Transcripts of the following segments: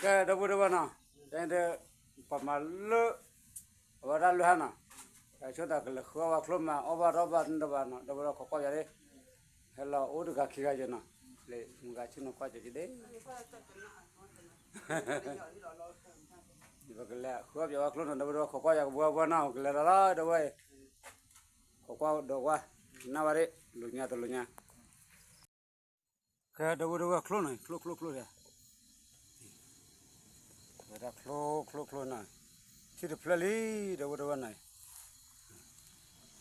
ကဲ ဒီပုၢ်ဒီဝဲၢ်နီၤ, တၢ်န့ၣ်ဒီး ပှၤမၤလၢ အဝဲဒၣ်လၢဟါနီၤ, ဆိတၢ်ကလဲၤဃုအီၣ်ဘၣ်ချိၣ်မး အီၣ်ဘၣ်ဒီးဘၣ်တဘၣ်နီၤ, ဒီပုၢ်ဒီဝဲၢ်ခိးကွၢ်ယၤဒၣ်, ဟဲလီၤအိၣ်တဂၤခံဂၤယဲနီၤ, လၢမုၢ်ဂၤဆ့ၣ်နီၤကွၢ်ကၠီကဒ့ ပကလဲၤဃုအီၣ်ပၠးဝဲချိၣ်နီၤ, ဒီပုၢ်ဒီဝဲၢ်ခိးကွၢ်ယၤကဘှီဘှီနီၤ, ကလဲၤလီၤလီၤ ဒီပုၢ်ဝဲၢ်, ခိးကွၢ်ဒီးကွၢ်, နၢ်ဝဲဒၣ် လိာ်ညါတလိာ်ညါ ကဲ ဒီပုၢ်ဒီဝဲၢ်ချိၣ်နီၤ ချိၣ်ချိၣ်ချိၣ်ဒၣ်, ဝဲဒၣ်ချိၣ်ချိၣ်ချိၣ်နီၤ, ထံၣ်တဖျၢၣ်လံ ဒီ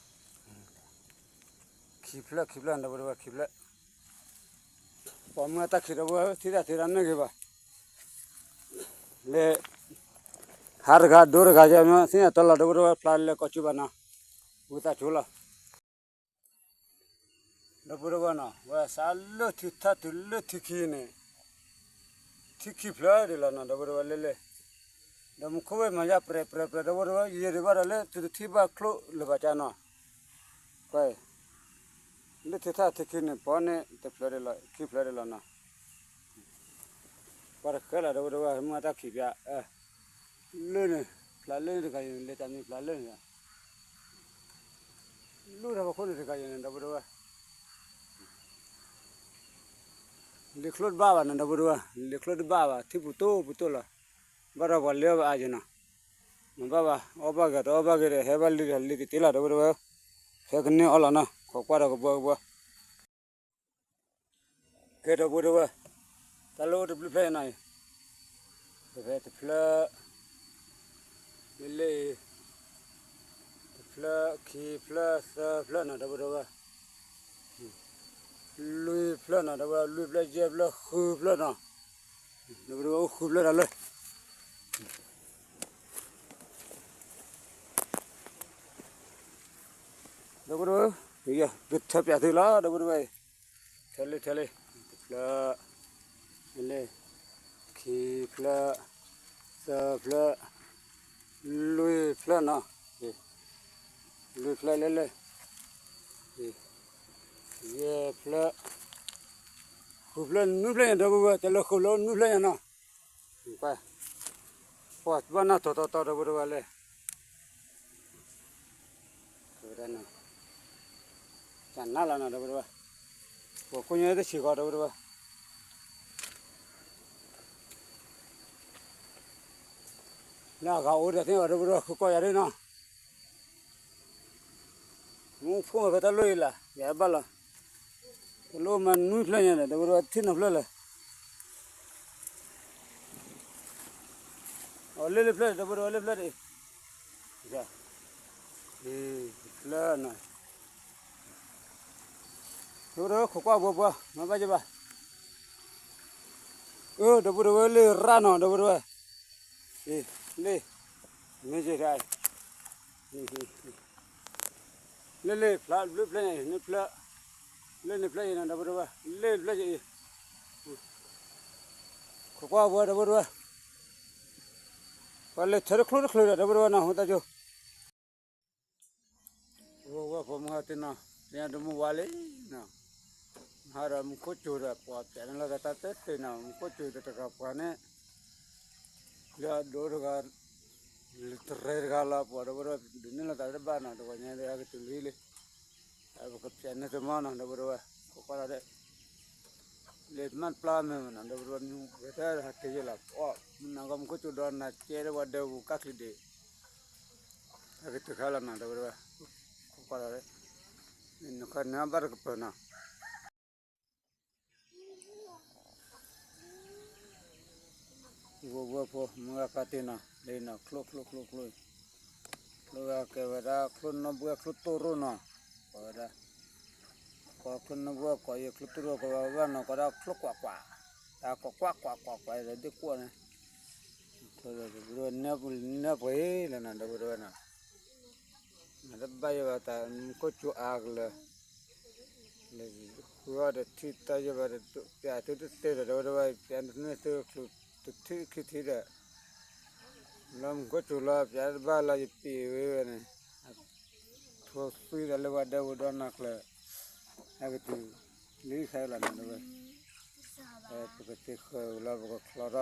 ပုၢ်ဒီဝဲၢ်နီၤ, ခံဖျၢၣ်ခံဖျၢၣ် ဒီပုၢ်ဒီဝဲၢ်ခံဖျၢၣ်, ပှၤမုၢ်အတၢ်ခံးဒီပုၢ်ဝဲၢ် ထံၣ်တၢ်ထံးတၢ်န့ၢ်ဂ့ၤဘၣ်, လၢ ဟါတဂၤဒိတဂၤယဲ သ့ၣ်ညါတၢ်လီၤ ဒီပုၢ်ဒီဝဲၢ်ဖျါလၢကီၢ်ကၠူဘၣ်နီၤ, ဝံသးစူၤလီၤ ဒီပုၢ်ဒီဝဲၢ်နီၤ, ဝဲစးလၢထံထၢၣ်တုၤလၢထံခံန့ၣ်, ထံခံဖျၢၣ်ဒံးလီၤနီၤ ဒီပုၢ်ဒီဝဲၢ်လၢလၢ, ဒီးမူခိၣ်ဝဲမၤယါပြဲးပြဲးပြဲး ဒီပုၢ်ဒီဝဲၢ် ယဲဒံးဘၣ်ဒီးလၢသုတထံၣ်ဘၣ်ချိၣ်လၢၤဘၣ်ကၢ်နီၤ, ကွၢ်, လၢထံထၢၣ်ထံခံန့ၣ် ပီန့ၣ်တဖျၢၣ်ဒံးလီၤ ခံဖျၢၣ်ဒံးလီၤနီၤ ပှၤတဃဲလီၤ ဒီပုၢ်ဒီဝဲၢ် မုၢ်အတၢ်ခံးပၠး, လၢန့ၣ်, ဖျါလၢန့ၣ်တဂၤယဲန့ၣ် လဲၤတၢ်မ့ၢ်ဖျါလၢန့ၣ်, လူၢ်ထီၣ်ပခိၣ်န့ၣ်တဂၤယဲန့ၣ် ဒီပုၢ်ဒီဝဲၢ်, လံာ်ချိၣ်တဘၣ်ဘၣ်နီၤ ဒီပုၢ်ဒီဝဲၢ် လံာ်ချိၣ်တဘၣ်ဘၣ် ထံပူၤတိၢ်ပူၤတိၢ်လီၤ, ဘၣ်ဒီးပှၤလၢအီၣ်ဘၣ်အါယဲနီၤ, မ့ၢ်ဘၣ်ဘၣ် အီၣ်ဘၣ်ဂ့ၤတအီၣ်ဘၣ်ဂ့ၤဒီး ဟဲဘၣ်လံဒီးလံကတ့လီၤ ဒီပုၢ်ဒီဝဲၢ်, ဖဲကန့ၢ်အီၣ်လီၤနီၤ ခိးကွၢ်ဒီးကဘှီကဘှီ ကဲ ဒီပုၢ်ဒီဝဲၢ်, တၢ်လၢအိၣ်တဘျုးဖျၢၣ်နီၤအံၤ, ဖဲတဖျၢၣ်, လၢလၢအံၤ, တဖျၢၣ် ခံဖျၢၣ် သၢဖျၢၣ်နီၤ ဒီပုၢ်ဒီဝဲၢ်, လွံၢ်ဖျၢၣ်နီၤ ဒီပုၢ်ဒီဝဲၢ် လွံၢ်ဖျၢၣ် ယဲၢ်ဖျၢၣ် ဃုဖျၢၣ်နီၤ, ဒီပုၢ်ဒီဝဲၢ် အိၣ်ဃုဖျၢၣ်တၢ်လၢ ဒီပုၢ်ဒီဝဲၢ်, ကထၢပၠးသုလီၤ ဒီပုၢ်ဒီဝဲၢ်အံၤ, ထဲလံ ထဲလံ, တဖျၢၣ်, လၢလၢ, ခံဖျၢၣ်, သၢဖျၢၣ်, လွံၢ်ဖျၢၣ်နီၤ, လွံၢ်ဖျၢၣ်လၢလၢ, ယဲၢ်ဖျၢၣ်, ဃုဖျၢၣ် နွံဖျၢၣ်ညါ ဒီပုၢ်ဒီဝဲၢ် တၢ်လၢဃုလၢနွံဖျၢၣ်ညါနီၤ, ပှၤဘၣ်နၢ်တီၤတီၤတီၤ ဒီပုၢ်ဒီဝဲၢ်လၢ တၢ်နါလီၤနီၤ ဒီပုၢ်ဒီဝဲၢ်, ပှၤကိးညါတဆံးဃီ ဒီပုၢ်ဒီဝဲၢ်, လၢအဂၤအိၣ်ဒီးသ့ၣ်အီၤ ဒီပုၢ်ဒီဝဲၢ် ဃုကွၢ်ယၤဒ်နီၤ, မူဖိမၤဖဲတၢ်လိၣ်အံၤလၢ ယၤဘၣ်လီၤ, တၢ်လိၣ်မၤနွံဖျၢၣ်ညါဒီး ဒီပုၢ်ဒီဝဲၢ် ထံၣ်နီတဖျၢၣ်လၢ အလၢလၢဖျၢၣ် ဒီပုၢ်ဒီဝဲၢ် လၢဖျၢၣ်ဒံး, ဖျၢၣ်နီၤ, ဒီပုၢ်ဒီဝဲၢ် ခိးကွၢ်ဘှီဘှီ မၤဘၣ်ယဘၣ်, အၢ ဒီပုၢ်ဒီဝဲၢ် လၢရၣ်နီၤ ဒီပုၢ်ဒီဝဲၢ်, လၢ, မ့ၢ်ယဲဒၣ်, လၢလၢဖျၢၣ် ဘျုးဖျၢၣ်ညါအံၤ နဖျၢၣ်, လၢနဖျၢၣ်အံၤနီၤ ဒီပုၢ်ဒီဝဲၢ် လၢဖျၢၣ်အံၤ, ခိးကွၢ်ဘှီ ဒီပုၢ်ဒီဝဲၢ်, ပှၤလဲၤထၢတချုးတချုးဒီး ဒီပုၢ်ဒီဝဲၢ်နီၤ ဟူသးကၠိ ဝဲဖိမုၢ်ဟါတ့ၢ်နီၤ သ့ၣ်ညါတမူဝါလံနီၤ, ဟါဒီးမူခိၣ်စူၤဒီး ပှၤပျဲန့ၢ်လိာ်သးတၢ်တသ့နီၤ မူခိၣ်စူၤဒီးတဂၤပှၤန့ၣ်, လၢအဒိတဂၤ, လၢတရဲတဂၤလီၤ ပှၤဒီပုၢ်ဒီဝဲၢ် ဒုးန့ၢ်လိာ်သးတဘၣ်နီၤ တဂီၤညါဒီးဟဲကတုၤလံလံ, ပကပျဲန့ၢ်တမီၤနီၤ ဒီပုၢ်ဒီဝဲၢ် ခိးကွၢ်လီၤဒီး လၢတမ့ၢ်ပျၢ်မ့ၢ်နီၤ ဒီပုၢ်ဒီဝဲၢ် ဝဲတဟဲက့ၤယဲၢ်လီၤ အီၣ် မုၢ်နၤဂီၢ်မူခိၣ်စူၤဒီးနၤကဲဒီးဝဲဒၢးပူၤကၢ်ချံဒံး ဟဲက့ၤတုၤခါလီၤနီၤ ဒီပုၢ်ဒီဝဲၢ် ခိးကွၢ်လီၤဒီး နခီန့ၣ်ဘၣ်တကပၤနီၤ ဝဲဖိမုၢ်ဂၤကတ့ၢ်နီၤ လၢနီၤ ချိၣ်ချိၣ်ချိၣ်ချိၣ်, ချိၣ်ဂၤကဲဝဲဒၣ်ချိၣ်နီၣ်ဘှဲၣ်ချိၣ်တိၢ်ရိၣ်နီၤ, ကိးဝဲဒၣ်, ကိးချိၣ်နီၣ်ဘှဲၣ်ကိးယဲၢ်ချိၣ်တိၢ်ရိၣ် ကိးဝဲဘၣ်နီၤ ကိးဒၣ်ချိၣ်ကွးကွး, တၢ်ကိးကွးကွးကွးကွးဒီးဒ့ၣ်ကွီၢ်န့ၣ်, န့ၢ်ပှ့ၤလီၤနီၤ ဒီပုၢ်ဒီဝဲၢ်နီၤ မ့ၢ်တဘၣ်ယဲဘၣ်တၢ်မူခိၣ်စူၤအါကလၢာ် လၢဃုအီၣ်ဒီးထံၣ်တၢ်ယဲဘၣ်ဒီး ပျးသုတသ့ဒီး ဒီပုၢ်ဒီဝဲၢ် ပျးန့ၢ်သုချုးတထံၣ်ခံထံၣ်ဒီး လၢမူခိၣ်စူၤလီၤ ပျးတဘၣ်လၢယပံာ်ဝဲဝဲန့ၣ် ထိသွံၣ်ဒီးလၢဝဲဒၢးဝဲဒီးနၤကျၢၤ ဟဲကတုၤလံခဲလၢာ်န့ၣ် ဒီပုၢ်ဒီဝဲၢ် ပကသ့ဃၢၤဝံၤလီၤ ပကချီထီၣ်နီၤ ဒီပုၢ်ဒီဝဲၢ်နီၤ ခိးကွၢ်ဒီးဘှီဘှီနီၤ ဒီပုၢ်ဒီဝဲၢ် ပဖိဝဲၢ်ဖိ နၢ်ဖးတ့ၢ်နီၤ ထီထီၣ်ဝံၤလံနီၤ အိၣ်က့ၤဘၣ်ခွဲးလၢအံၤ ကိၢ်ကိၢ်လၢခုၣ်ဒီးပသူထီၣ်ညါညါ ဒီပုၢ်ဒီဝဲၢ်နီၤ ပဖိဝဲၢ်ဖိ အိၣ်က့ၤဘၣ်ခွဲးဒီး န့ၣ်ဒီပုၢ်ဒီဝဲၢ် လီၤလၢတဖျၢၣ်ဒၣ်န့ၣ် လီၤခီဘ့ၣ်ဒီး နမၤလီၤခီနဘ့ၣ်လီၤ ဘီၣ်သိၣ်ညါလီၤ ခါခါခါ ဘီၣ်ဘီၣ်နီၤ ချိၣ်ချိၣ်ချိၣ်ဝဲ တၢ်လၢဖးမုၢ်နီၤ နဘ့ၣ်ခူလံ ပာ်န့ၢ်ဒၣ် အိၣ်ခံဖျၢၣ်လံနီၤ ဖျၢၣ်ဖျၢၣ်လံ ပ ဘၣ်န့ၣ်လီၤ လွံၢ်ဖျၢၣ်နီၤ ပဝဲဖိနီၤ လွံၢ်ဖျၢၣ်ယဲၢ်ဖျၢၣ်လံနီၤ တၢ်ကလ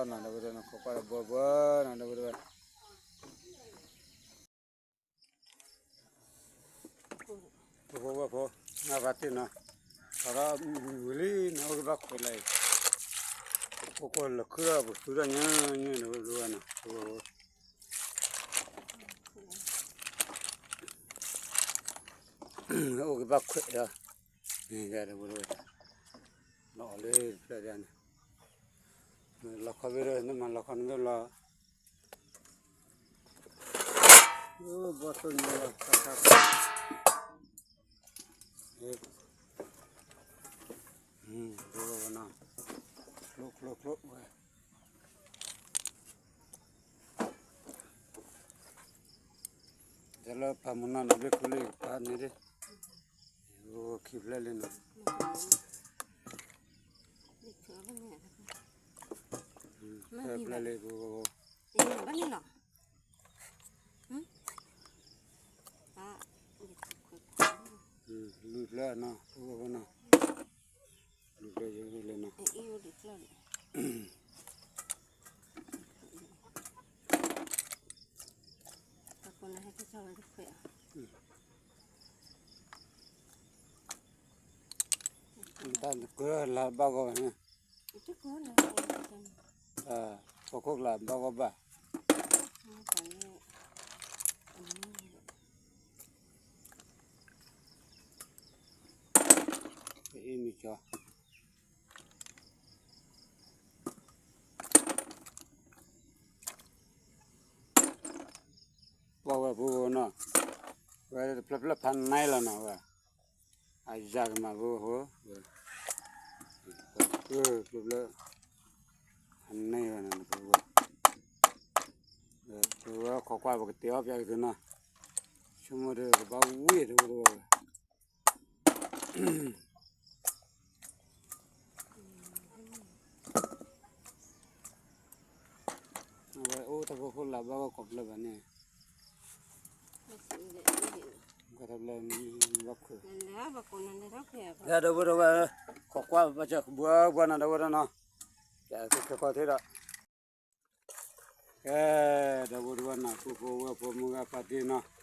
ၢလၢဘၣ်ဂီၢ်န့ၣ် ပခိၣ်ကလၢဘၣ်ဂီၢ်ဘၣ် အ့ၣ်မ့ၢ်ကၠီ ပှၤဝဲဖိနီၤ ဝဲတဖျၢၣ်ဖျၢၣ်ဖးနံၣ်လီၤနီၤဝဲ အယၤကမၤဖိဖိ ဖျၢၣ်ဖျၢၣ်ဖးနံၣ်ဝဲနီၤ ဖိဝဲ ဖိဝဲခိးကွၢ် ပကတဲအီၣ်ပျးက့ၤသုနီၤ ဆိကမိၣ်ဒီးကဘၣ်ဝံၣ်တဝဲတဝဲ အဝဲအိၣ်တၢ်ဖိခိၣ်လၢဘၣ်ဂီၢ်ကိးဖျၢၣ်ဘၣ်န့ၣ် ဘၣ်ခွဲး ဒီပုၢ်ဒီဝဲၢ် ခိးကွၢ်ဘၣ်စၢၤ ကဘှီဘှီနီၤ ဒီပုၢ်ဒီဝဲၢ်နီၤ ကဲ ဒီပုၢ်ဒီဝဲၢ်နီၤ ပုၢ်ဖိဝဲၢ်ဖိ မုၢ်ဂၤဖါတံၢ်နီၤ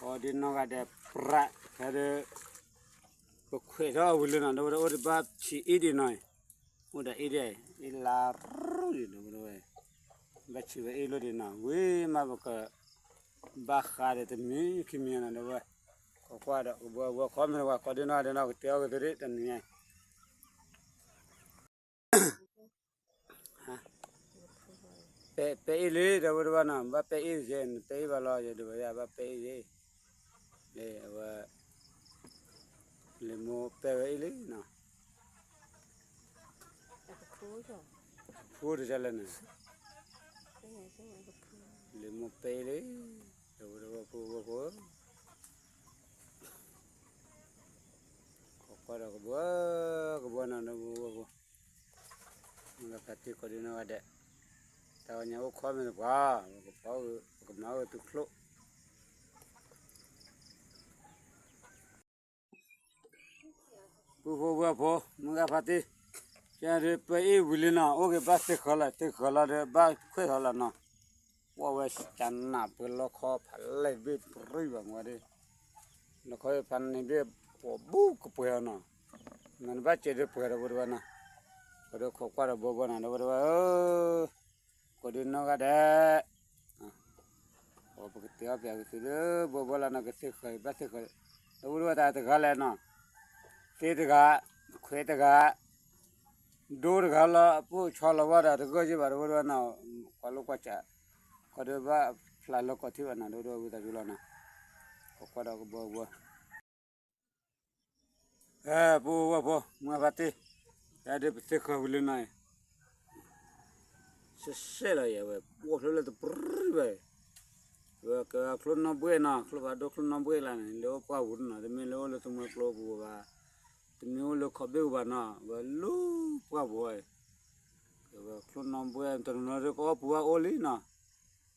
ကိးဒံနီၢ်ဂၤဒဲး ပြး ဖဲဒီး ပခွဲးထီၣ်ဝံၤလံနီၤ ဒီပုၢ်ဒီဝဲၢ် အိၣ်ဒီးဘၣ်ဆံးအ့ၣ်ဒံးနီၤ အိၣ်ဒီးအ့ၣ်ဒံး အ့ၣ်လါရူၢ်ဒံး ဒီပုၢ်ဒီဝဲၢ် ဘၣ်ဆံးဝဲအ့ၣ်လိၣ်ဒံးနီၤ ဝံၤမးပက ဘၣ်ဃးဒီးတမံၤခံမံၤနီၤ ဒီပုၢ်ဝဲၢ် ခိးကွၢ်ဒီးကဘှီဘှီ ခီမ့ၢ်တဝဲ ကိးဒံနီၢ်ဂၤဒဲးနီၤ ကတဲအီၣ်က့ၤသုဒ်တနံၤညါ ပဲအ့ၣ်လံ ဒီပုၢ်ဒီဝဲၢ်နီၤ ဘၣ်ပဲအ့ၣ်ယဲ နပဲအ့ၣ်ဘၣ်လီၤ ယဒုးဘၣ်ယၤ ဘၣ်ပဲအ့ၣ်ယဲ အဝဲ လံာ်မိၢ်ပဲဝဲအ့ၣ်လံနီၤ အဖိတကလဲၣ်န့ၣ် လံာ်မိၢ်ပဲအ့ၣ်လံ ဒီပုၢ်ဒီဝဲၢ်ဖိဝဲၢ်ဖိ ခိးကွၢ်ဒီးကဘှီ ကဘှီနီၤ ဒီပုၢ်ဝဲၢ်ဖိ မုၢ်ဂၤဖါတံၢ် ကိးဒံနီၢ်ဂၤဒဲး တၢ်ဝဲညါအိၣ်ခီမ့ၢ်တပှၤ ပကမၤအီၣ်သုချိၣ် ပုၢ်ဖိဝဲၢ်ဖိ မုၢ်ဂၤဖါတံၢ် ကဲဒုး ပဲအ့ၣ်ဝံၤလံနီၤ အိၣ်က့ၤဘၣ်သ့ၣ်ဃၢၤလီၤ သ့ၣ်ဃၢၤလီၤဒီး ဘၣ်ခွဲးထီၣ်လီၤနီၤ ကွၢ်ဝဲကနၣ်ပှဲၤလီခီဖးလဲၢ်ဘ့ၣ်ပြံၢ်ဘၣ်မ့ၢ်ဒ် လီခီဖးန့ၣ်ဘ့ၣ် ပှၤဘူးကပှဲၤအီၤနီၤ မ့ၢ်နဘၣ်စဲးဒုးပှဲၤဒီး ပုၢ်ဒီဝဲၢ်နီၤ ပှၤဒီးခိးကွၢ်ဒီးဘှီဘှီနီၤ ဒီပုၢ်ဒီဝဲၢ်ဧၢ ကိးဒံနီၢ်ဂၤဒဲး ပကတဲအီၣ်ပျးက့ၤသုလၢ ဘှီဘှီလီၤနီၤ ကသ့ၣ်ဃၢၤ ဘၣ်သ့ၣ်ဃၢၤ ဒီပုၢ်ဒီဝဲၢ်တၢ်တဂၤလဲၣ်နီၤ သ့တဂၤ ခွဲးတဂၤ ဒိတဂၤလီၤ အပိၢ်ဆီလီၤဝဲဒီးတဂၢၢ်ယ့ၢ်ဘၣ် ဒီပုၢ်ဒီဝဲၢ်နီၤ ကွၢ်လိာ်ကွၢ်စး ခီဒီးဘၣ်ဖျါလၢကီၢ်ထံၣ်ဘၣ်နီၤ ဒီပုၢ်ဒီဝဲၢ်ဝံသးစူၤလီၤနီၤ ခိးကွၢ်ဒီးကဘှီဘှီ အဲ ပုၢ်ဝဲၢ်ဖိ မုၢ်ဂၤဖါတံၢ် တၢ်ဒုးပသ့ၣ်ဃၢၤဝံၤလံနီၤ စဲးစဲးလီၤယဲဝဲ ပှီၢ်ဖျိလၢတပြံၢ်ဘၣ် ဝဲကချိၣ်နီၣ်ဘှဲၣ်နီၤ ချိၣ်ဖးဒိၣ်ချိၣ်နီၣ်ဘှဲၣ်လၢန့ၣ် လၢအိၣ်ပှၢ်ပူၤနီၤ တမ့ၢ်လၢအိၣ်လၢသူမွဲကျိပူၤဘၣ် တမ့ၢ်အိၣ်လၢခီဘ့ၣ်ပူၤဘၣ်နီၤ ဝဲလၢပှၢ်ပူၤဝဲ ဝဲချိၣ်နီၣ်ဘှဲၣ် တနီၤနီၤဒုးကအီၣ်ပူၤဘၣ်အိၣ်လံနီၤ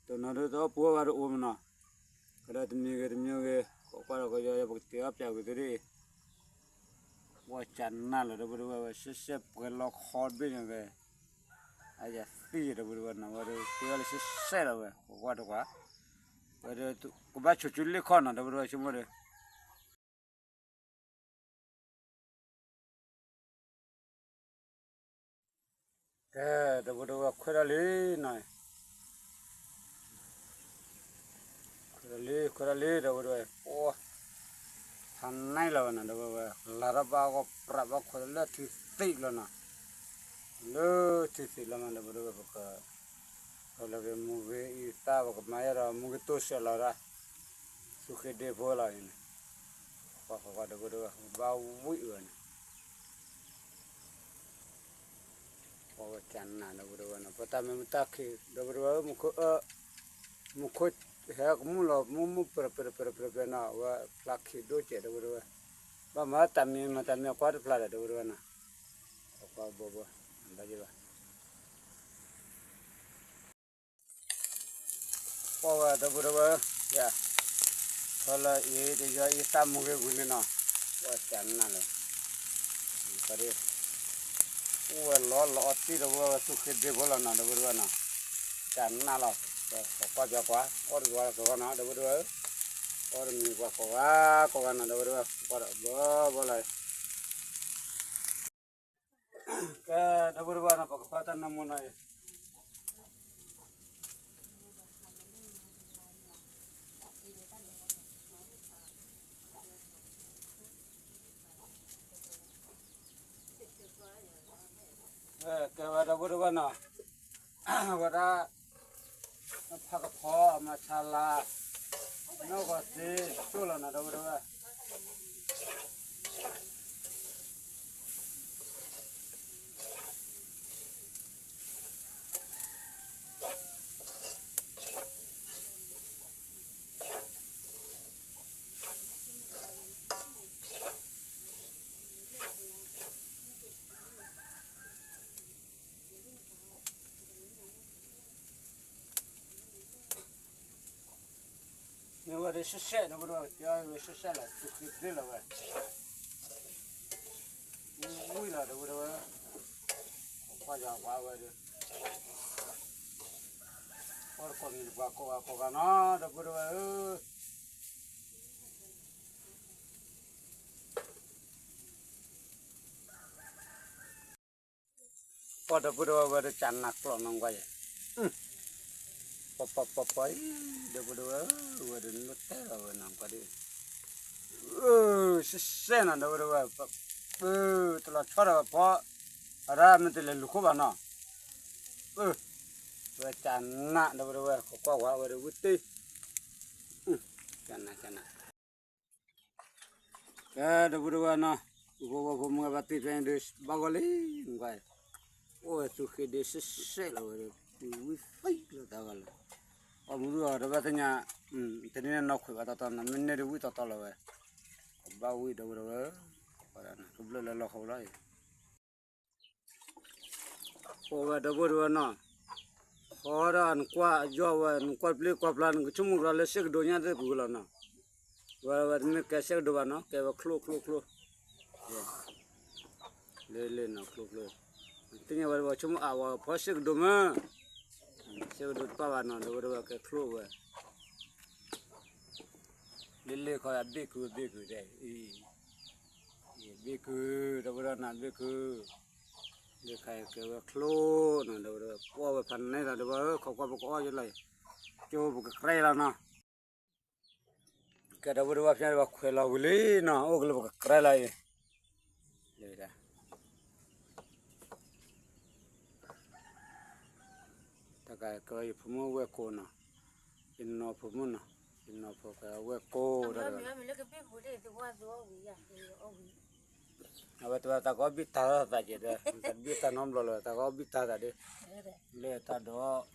တနီၤဒုးတအီၣ်ပူၤဘၣ်တအိၣ်မးနီၤ ကဒီးတမံၤဂ့ၤတမံၤဂ့ၤ ခိးကွၢ်ဒီးကယီယီ ပကတဲအီၣ်ပျးဝံၤသုဒ်အံၤ ဝဲကနၣ်လီၤ ဒီပုၢ်ဒီဝဲၢ် ဝဲရှဲရှဲပှဲၤလီၤခီတဘ့ၣ်န့ၣ်ဝဲ အယၤသံၣ် ဒီပုၢ်ဒီဝဲၢ်နီၤ ဝဲဒီး ပှဲၤလီၤရှဲရှဲလီၤဝဲ ကကွၢ်တကွၢ် ဝဲဒီး ကဘၣ်ဆိးကၠူလ့ၣ်ခီနီၤ ဒီပုၢ်ဒီဝဲၢ် ဆိကမိၣ်ဒီး ကဲ ဒီပုၢ်ဒီဝဲၢ် ခွဲးထီၣ်လံနီၤ, ခွဲးထီၣ်လံ ခွဲးထီၣ်လံ ဒီပုၢ်ဒီဝဲၢ် အိၣ် ဖးနံၣ်လီၤဝဲနီၤ ဒီပုၢ်ဒီဝဲၢ် လၤထီၣ်ဘၣ်ဂီၢ်ပြးဘၣ်ခွဲးလၢထံသံးလီၤနီၤ, လၢထံသံးလီၤနီၤ ဒီပုၢ်ဒီဝဲၢ် ပက ပလၢက့ၤမူဂ့ၤအံသၣ် ပကမၤယဲဒီးမူဂ့ၤတိစဲးလီၤဒၣ် သူဃ့ဒ့ဖိလီၤအံၤန့ၣ်, ပှၤဃီၤဒီပုၢ်ဒီဝဲၢ် ဘၣ်ဝံၣ်ဝဲန့ၣ် ပှၤဝဲကနၣ် ဒီပုၢ်ဒီဝဲၢ်နီၤ ပတၢ်မ့ၢ်မတၢ်ခံး ဒီပုၢ်ဒီဝဲၢ် မူခိၣ်အၢ မူခိၣ်ဟဲကမူၣ်လီၤ မူမူၣ်ပြၢပြၢပြၢပြၢနီၤ အဝဲဖျါခံးဒိၣ်စဲး ဒီပုၢ်ဒီဝဲၢ်, ဘၣ်မၤတၢ်မံၤမၤတၢ်မံၤအကွၢ်တဖျါဒီး ဒီပုၢ်ဒီဝဲၢ်နီၤ, အကွၢ်ဘိဘိ ဘၣ်ယဘၣ် ပှၤဝဲဒီပုၢ်ဒီဝဲၢ် ယၤ ထီလၢအံၤ တယီအံသၣ်မူဂ့ၤဝံၤလံနီၤ, ပှၤကနၣ်လီၤ, အိၣ်ဝဲလီၤလီၤအီၣ်တံၢ် ဒီပုၢ်ဒီဝဲၢ်သူဃ့ဒ့ဖိလီၤနီၤ ဒီပုၢ်ဒီဝဲၢ်နီၤ, ကနၣ်လီၤ, ကွၢ်ပၠီကွၢ် အီၣ်တဂီၤလီၤကဂီၢ်နီၤ ဒီပုၢ်ဒီဝဲၢ်, အီၣ်တမံၤပှၤကိးဂၤကိးဂၤနီၤ ဒီပုၢ်ဒီဝဲၢ် ကွၢ်ဒီးဘၢဘၢလီၤ ကဲ ဒီပုၢ်ဒီဝဲၢ်နီၤ ပကဖးတၢ်နၢမူနီၤအံၤ, ကဲဝဲဒီပုၢ်ဒီဝဲၢ်နီၤ, ဝဲဒၣ် ဖးကဖီအမၤဆါလါ, နီၢ်ဂီၤသ့ ကၠိၣ်လီၤနီၤ ဒီပုၢ်ဒီဝဲၢ် မ့ၢ်ဝဲဒၣ်ရှဲရှဲ ဒီပုၢ်ဒီဝဲၢ် ကၠီဝဲရှဲရှဲလီၤ သူဃ့ဒ့လီၤဝဲ, ဝံၣ်လီၤ ဒီပုၢ်ဒီဝဲၢ်, ကွၢ်ယွၤကွၢ်ဝဲဒၣ်, ပှၤတကိးမံၤတပှၤကိးဂၤကိးဂၤနီၤ ဒီပုၢ်ဒီဝဲၢ်ဧၢ ပှၤဒီပုၢ်ဒီဝဲၢ်ဝဲဒၣ် ကနၣ်ကျိာ်နီၢ်ကွၢ်ယဲ, ပှၤပှၤပှၤပှၤအံၤ ဒီပုၢ်ဒီဝဲၢ်ဧၢ ဝဲဒၣ်နတဲလီၤဝဲနီၢ်ကွၢ်ဒ်, ရှဲရှဲနီၤ ဒီပုၢ်ဒီဝဲၢ်, တလီၤဆီဒီးဖီ, အရၢမ့ၢ်တလဲၤလူၤခိၣ်ဘၣ်နီၤ, ဝဲကနၣ် ဒီပုၢ်ဒီဝဲၢ် ကကွၢ်ဝဲဝဲဒၣ်ဝံၣ်တ့ၢ်, ကနၣ်ကနၣ် ကဲ ဒီပုၢ်ဒီဝဲၢ်နီၤ, ပဖိဝဲဖိမုၣ်ဂၤဘၣ်သ့ၣ်ဖဲန့ၣ်ဒီး ဘၣ်ဂီၢ်လံ, ကွၢ်, အိၣ်ဝဲသူဃ့ဒ့ရှဲရှဲလီၤဝဲဒီး ဝံၣ်သံလီၤတၢ်ဂီၤလီၤ, အီၣ်မူဒုၣ်အီၤတဘၣ်သ့ၣ်ညါ, တနံၤန့ၣ်နီၢ်ခွဲးဘၣ်တီတီနီၤ မ့ၢ်န့ၢ်ဒီးဝံၣ်တီတီလီၤဝဲ, ကဘၣ်ဝံၣ် ဒီပုၢ်ဒီဝဲၢ်, ကဘျၢၣ်လၢလီၢ်ခီလီၤအံၤ ပဝဲဒီပုၢ်ဒီဝဲၢ်နီၤ, ဃီဒီးနကွၢ်ယီၢ်ဝဲ နကွၢ်ပျ့ၤကွၢ်ပျါ နကဆိကမိၣ်ကဒီးလၢစ့ၢ်ကဒိညါသ့ၣ်ပူၤလီၤနီၤ, ဝဲဝဲတမ့ၢ်ကဲစ့ၢ်ကဒိဘၣ်နီၤ ကဲဝဲချိၣ်ချိၣ်ချိၣ်, လၢလၢနီၤချိၣ်ချိၣ်, သ့ၣ်ညါဝဲတဘၣ်ဆိကမိၣ်အါဝဲဖီစ့ၢ်ကဒိမ့ၢ်, စ့ၢ်ကဒိတပၣ်ဘၣ်နီၤ ဒီပုၢ်ဒီဝဲၢ်ကဲချိၣ်ဝဲ လ့လ့ခီအဘ့ၣ်ကုာ်ဘ့ၣ်ကုာ်ဒဲးအံၤ, ဘ့ၣ်ကုာ် ဒီပုၢ်ဒီဝဲၢ်နီၤဘ့ၣ်ကုာ်, လ့ခါအံၤကဲဝဲချိၣ်နီၤ ဒီပုၢ်ဒီဝဲၢ် ပှီၢ်ဝဲဖးန့ၢ်လီၤ ဒီပုၢ်ဝဲၢ် ခိးကွၢ်ပကအီၣ်ယလီၤ, ကၠိပကကြဲလီၤနီၤ, ကဲဒီပုၢ်ဒီဝဲၢ်ဖဲန့ၣ် ပခွဲးလီၤဝံၤလံနီၤ အိၣ်ကလၢပကကြဲလီၤအံၤ, လၢ တၢ်ကဲကဲယဖိမုၣ်ဝဲၢ်ကိာ်နီၤ, ယနီၢ်ဖိမုၣ်နီၤ, ယနီၢ်ဖိကဲဝဲၢ်ကိာ်ဒီး, အဝဲတဝဲသးကအီၣ်ဘံၣ်တၢ်သးကဲဒီး, တဘံၣ်တၢ်နီတဘျီလၢၤ သးကအီၣ်ဘံၣ်တၢ်သးဒီး, လၢတၢ်ဒီး, က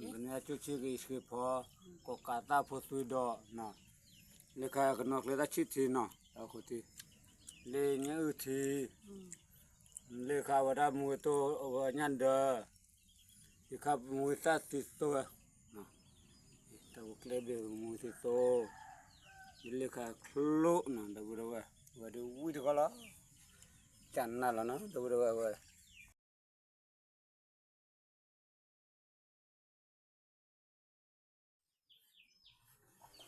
နံၣ်အါကၠိဆံဂ့ၤဆှံဖီ, ကိးကးသၣ်ဖိသွံဒီး, လၢခါကနီၤကျဲတၢ်ဆံၣ်ထံနီၤ, အဃိထံ, လၢညၣ်အုၣ်ထံ လၢခါဝဲဒၣ်မူကတိၢ်အဝဲညၣ်ဒၢး, ယခါမူသၣ်သံသိ, တၢ်ဝဲကျဲဘ့ၣ်မူသံသိ, ယလၢခါချိၣ်နီၤ ဒီပုၢ်ဒီဝဲၢ်, ဝဲဒၣ်ဝံၣ်တခီလီၤ, ကနၣ်လီၤနီၤ ဒီပုၢ်ဒီဝဲၢ်ဝဲၢ်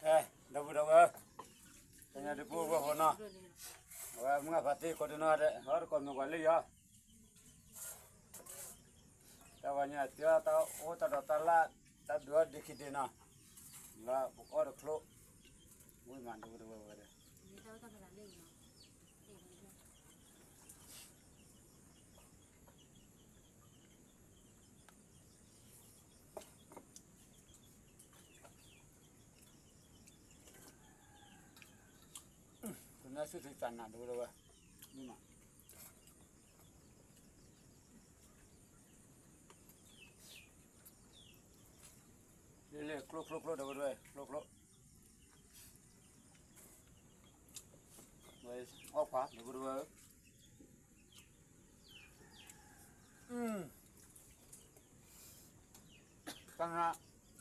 အဲ ဒီပုၢ်ဒီဝဲၢ် ကညီတပူၤဝဲၢ်ဃီနီၤ အဝဲမုၢ်ဂၢ်ဖးသ့ကိးဒနီၢ်ဒဲး ဟီတကိးမ့ၢ်ကွၢ်လၢယီၤ တၢ်ဝဲညါ တၢ်အိၣ်တၢ်ဒီးတၢ်လၢ် တၢ်ဒုးအီၣ်ဒံးခံဒံးနီၤ လၢပကအီၣ်တချိၣ် ဝံၣ်မးဒီပုၢ်ဒီဝဲၢ်ဝဲၢ်ဒီး ကနၣ်ဆူၣ်ထံတၢ်နးဒီပုၢ်ဒီဝဲၢ် မ့ၢ်မး လ့လ့ကျိကျိကျိဒီပုၢ်ဒီဝဲၢ် ကျိကျိ ဝဲ အီၣ်ခွါဒီပုၢ်ဒီဝဲၢ် တၢ်နး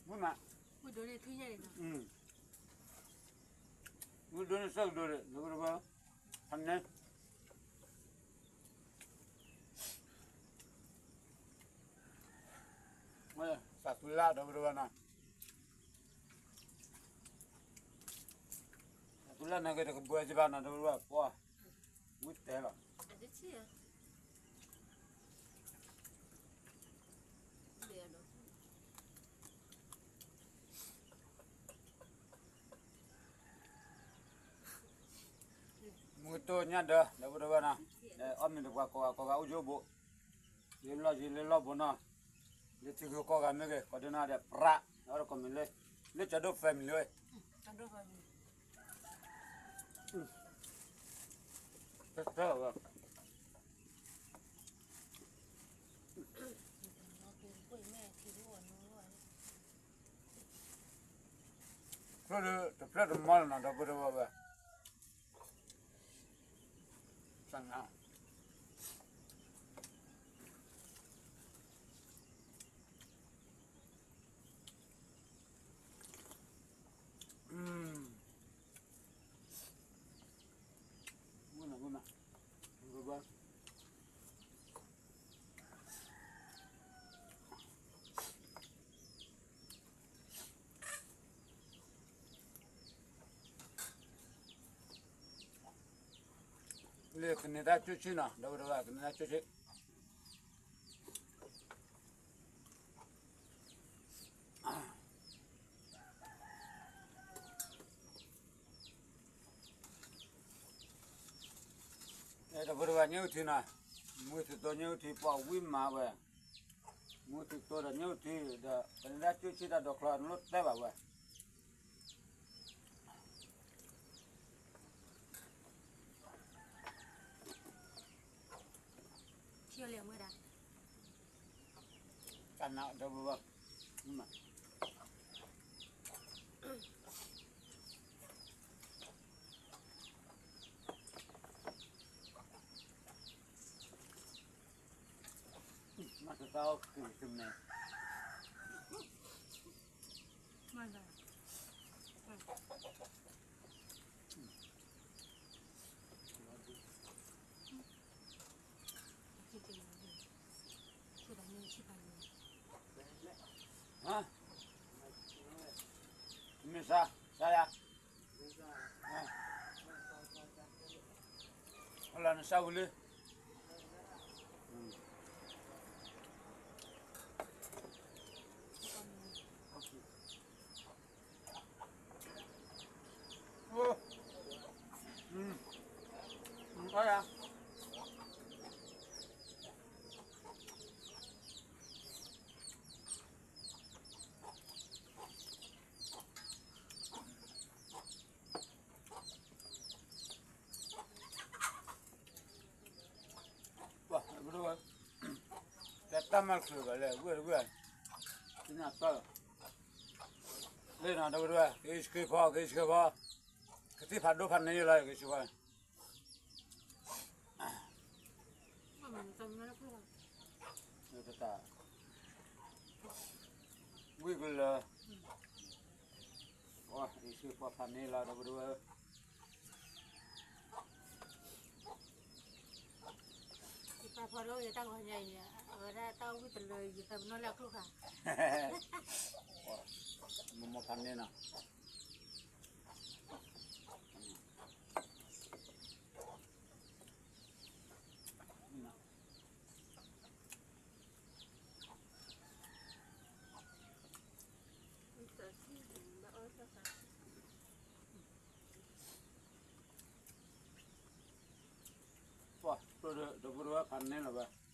ဝံၣ်မး ဝံၣ်ဒိၣ်န့ၣ် ဆၢကဒိၣ်ဒီး ဒီပုၢ်ဒီဝဲၢ် ဖးန့ၣ် သးသူလၢ်ဒီပုၢ်ဒီဝဲၢ်နီၤ သးသူလၢ်န့ၣ်က့ၤတကဘှဲစ့ၢ်ဘၣ်နီၤ ဒီပုၢ်ဒီဝဲၢ် ပှၤ ဝံၣ်တဲလီၤ မုၢ်ကတိၢ်ညၣ်ဒၢ ဒီပုၢ်ဒီဝဲၢ်နီၤ အီၣ်မ့ၤတပှၤကိးဂၤကိးဂၤအိၣ်ယိၣ်ဘိ ယလီၢ်ယလၢလီၢ်ဘိနီၤ လၢထံဂုၤကိးဂၤမ့ၢ်ဂ့ၤ ကိးဒနီၢ်ဒဲး ပြး အီၣ်တကိးမ့ၢ်လၢ လၢကၠီဒိၣ် family ဝဲ တၢ်ဝဲ ဖျိလၢ တဖျၢၣ်တမီၢ်လီၤနီၤ ဒီပုၢ်ဒီဝဲၢ်ဝဲၢ် သနာ် လၢကန့ၢ်တၢ်ကၠိၣ်ဆ့နီၤ ဒီပုၢ်ဒီဝဲၢ် ကန့ၢ်တၢ်ကၠိၣ်ဆ့ ဒီပုၢ်ဒီဝဲၢ် ညၣ်အုၣ်ထံနီၤ မုၢ်သုးသိညၣ်အုၣ်ထံ ပှၤဝံၣ်မးဝဲ မုၢ်သုးသိဒီးညၣ်အုၣ်ထံ ဒီးကန့ၢ်တၢ်ကၠိၣ်ဆ့တၢ်ဒိးချီ နလိၣ်တဲဘၣ်ဝဲ တၢ်နးဒီပုၢ်ဝဲၢ် မၤတသးအိၣ်က့ၤတမဲာ် မ့ၢ်စါ စါယၤ အလီၤနစါဝံၤလံ အိၣ်ယၤ ပှၤ တၢ်မၤချုးဘၣ်လဲၣ် ဝဲၢ်တဝဲၢ် သ့ၣ်ညါတၢ်လီၤ လၢနီၤ ဒီပုၢ်ဒီဝဲၢ် ကဟံးဆှၢဖီ ကဟံးဆှၢဖီ ကသံၣ်ဖးဒိၣ်ဖးန့ၢ်လီၤ ကဟံးဆှၢဖီ တၢ် ဝံၤကလၢၤ ကဟံးဆှၢဖီဖးန့ၢ်လီၤ ဒီပုၢ်ဒီဝဲၢ် တၢ် ဖီဒိၣ်ယတၢ်ဂီၤညါအံၤ အဝဲဒၣ်တၢ်အိၣ်ဝံၣ်တလၢယသးပနီၣ်လၢအကျိခါ မမဖးန့ၢ်နီၤ ပှၤ ဒီပုၢ်ဒီဝဲၢ်ဖးန့ၢ်လီၤ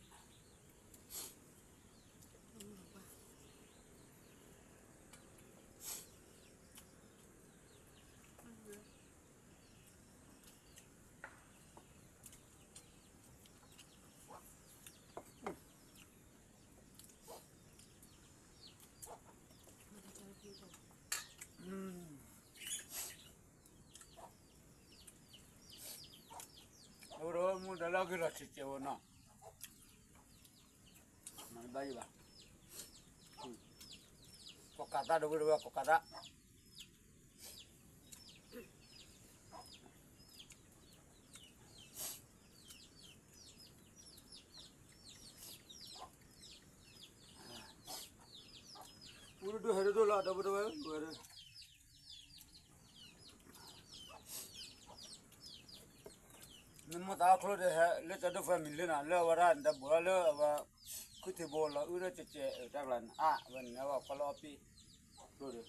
ဝဲ ဒီပုၢ်ဒီဝဲၢ်မူဒါလၢအဂ့ၢ်လီၤဆံးဆံးဝဲနီၤ မၤတဘၣ်ယံၤဘၣ် ကီၢ်ကးသၣ် ဒီပုၢ်ဒီဝဲၢ် ကီၢ်ကးသၣ် ဝံၤဒိၣ်ဟဲဒိၣ်လီၤ ဒီပုၢ်ဒီဝဲၢ် ဝဲဒၣ် နမိၢ်သးအီၣ်ချိၣ်ဒီးဟဲလၢကၠီဒိၣ်ဖဲမံၤလၢနၤ လၢအဝဲဒၣ်နတဘိးလီၤလၢအဝဲ ခုၣ်ထံဘိလီၤအုၣ်ဒီးကဲးကဲးတၢ်ကျါန့ၣ် အါ အဝဲန့ၣ်အဝဲကွၢ်လၢအီၣ်ပ့ၣ် ကျိဒီး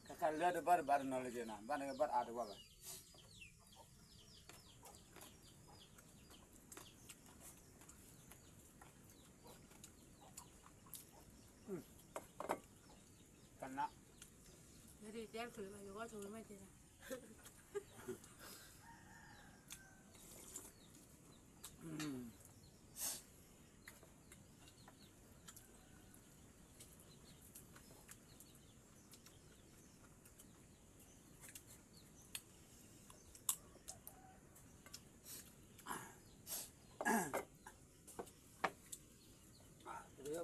ခဲခါလၢတဘၣ်တဘၣ်တနီၤလၢက့ၤနၤ ဘၣ်နကဘၣ်အါတဝၢ်ဘၣ် ကနၣ် လ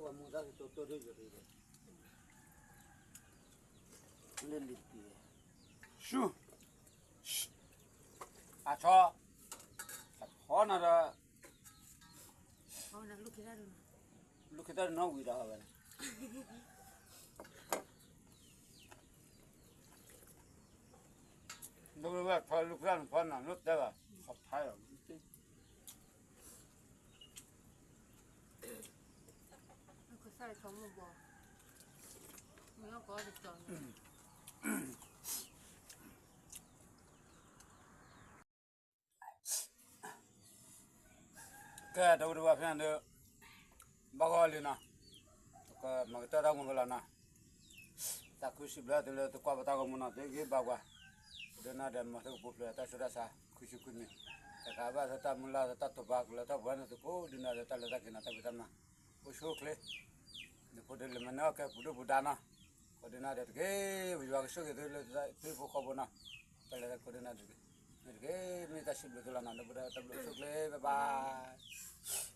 ၢလံၤတက့ၢ် ဆူ အဆီ အဖီနၤဒီး လူၢ်ခ့တၢ်နီၣ်ဝံၤဒီးဝဲ ဒိဝဲၢ်ထီလူၢ်ခ့တၢ်နဖီနၤ လိၣ်တဲဘၣ် ခီဖးလီၤ ကစၢ်ယွၤဆိကမိၣ်ဘီ မ့ၢ်အီၣ်ကီးတတီၤန့ၣ် ကဲ ဒီပုၢ်ဒီဝဲၢ်ဖဲန့ၣ်ဒီး ဘၣ်ဂီၢ်လံနီၤ ပကမၤကတၢၢ်တၢ်ဂီၤမူလီၤနီၤ သးခုစံးဘျုးတုၤလၢသုကွၢ်ပတၢ်ဂီၤမူနီၤ သုဂ့ၤဘၣ်ပှၤ ဒ်န့ၣ်ဒီးမ်သုကပူၤဖျဲးတၢ်ဆူးတၢ်ဆါ ခွံဆံခွံမံၤ တကးဘၣ်သတၢ်မုၢ်လၢ်သတၢ်တိာ်ပာ်ကလၢတၢ်ပှဲၤန့ၣ်သုကိးဒ်န့ၣ်ဒီးတၢ်လဲၤတၢ်က့ၤနီၤ တၢ်ဖံးတၢ်မၤ အိၣ်ဆူၣ်အိၣ်ချ့ နဖိဒ်လၢမနုၤအကဲပူၤဒိၣ်ပူၤဒါနီၤ ကိးဒ်န့ၣ်ဒီးတက့ၢ် ပယွၤကဆိၣ်ဂ့ၤသုလၢသုဟံၣ်ဖိဃီဖိနီၤ တၢ်လဲၤတၢ်က့ၤကိးဒ်န့ၣ်တက့ၢ် မ့ၢ်တၢ်စံးဘျုးသုလီၤနီၤ ဒီပုၢ်ဒီဝဲၢ်တၢ်ဘျုးဆိၣ်ဂ့ၤ bye bye